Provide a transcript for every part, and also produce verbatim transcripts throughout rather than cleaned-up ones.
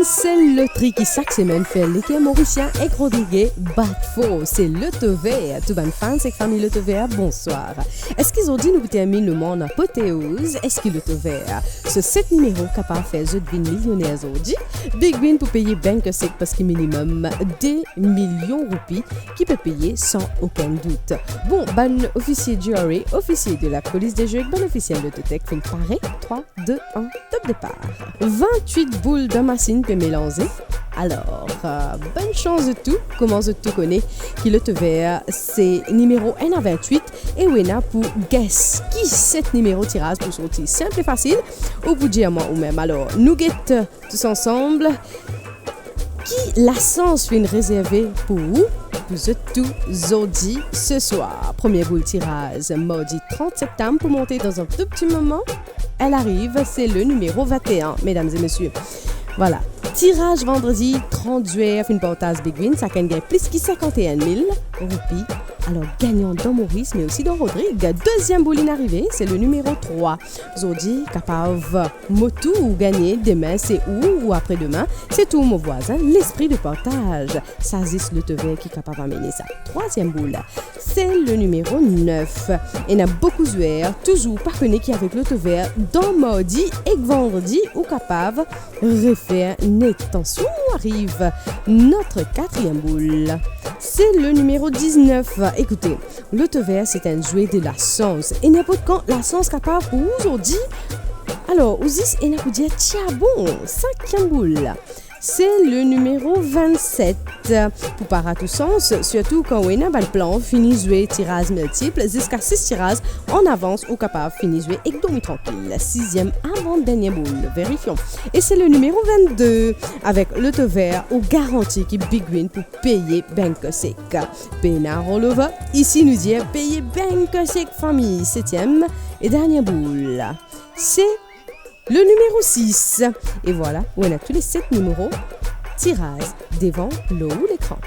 Sel lotri ki sak semenn fer leker Morisien ek Andrige bat for, se Lotover. Tou bann fans ek fami Lotover, bonswar. Eski zordi nou pou terminn le mwa an apoteoz? Eski Lotover, so set nimero, kapav fer zot vinn milioner zordi? Big Win pou peye bank sek, parski minimem de milion roupi ki pe peye san okenn dout. Bon, bann ofisie G R A, ofisie de la Police des Jeux, ek bann ofisiel Lototech finn pare. Trwa, de, enn, top depar. Vintwit boul dan masinn pe melanze. Alor, euh, bonn sans zot tou. Kouma zot tou kone ki Lotover se nimero enn a vintwit e ou ena pou guess ki set nimero tiraz pou sorti. Sinp e fasil, ou pou dir mwa ou mem. Alor, nou get tous ansanm ki lasans finn rezerve pou ou, pou zot tou zordi, se swar. Premie boul tiraz, mardi trant septam, pou monte dan enn tou pti moman. Elle arrive, se le nimero vinte et un, medam e mesie. Vwala. Tiraz vandredi, trant zwer finn partaz Big Win, sakenn gagn plis ki sinkant-e-enn mil roupi. Alor, gagnan dan Moris, me osi dan Rodrig. Deziem boul inn arive, se le nimero trwa. Zordi, kapav mo tour gagne, demin se ou, ou apre demin, se tour mo vwazin, lespri de partaz. Sa zis Lotover ki kapav amene sa. Trwaziem boul, se le nimero nef. Ena boukou zwer touzour pa kone ki avek Lotover dan mardi ek vandredi, ou kapav refer net. Atansion, ariv notre katriem boul. Se le nimero diznef. Ekoute, Lotover, se enn zwe de lasans. E ninport kan, lasans kapav pou ou zordi. Alor, ou zis ena pou dir, "Tia bon!" Sinkiem boul, se le nimero vintset. Pou pa rat ou sans, sirtou kan ou ena bann plan fini zwe tiraz miltip, ziska sis tiraz an avans, ou kapav fini zwe ek dormi trankil. Siziem, avan dernie boul, verifion. E se le nimero vennde. Avek Lotover, ou garanti ki Big Win pou peye bank sek. Pena rollover, isi nou dir peye bank sek, fami. Setiem e dernie boul, se le nimero sis. E vwala, ou ena tou le set nimero tiraz devan lor ou lekran.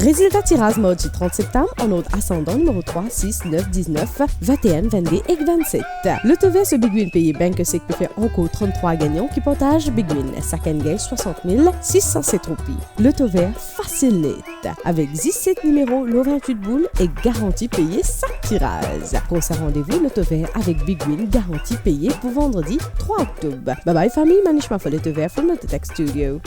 Rezilta tiraz mardi trant septam, an ord asandan, nimero trwa, sis, nef, diznef, vinte et un, vennde ek vennset. Lotover so Big Win peye bank sek pe fer ankor tranntrwa gagnan ki partaz Big Win. Sakenn gagn swasant mil sis san set roupi. Lotover fasil net, avek zis set nimero lor vintwit boul e garanti peye sak tiraz. Prosin randevou Lotover avek Big Win garanti peye pou vandredi trwa oktob. Bye bye fami, Manish Mafo, Lotover from Lototech Studio.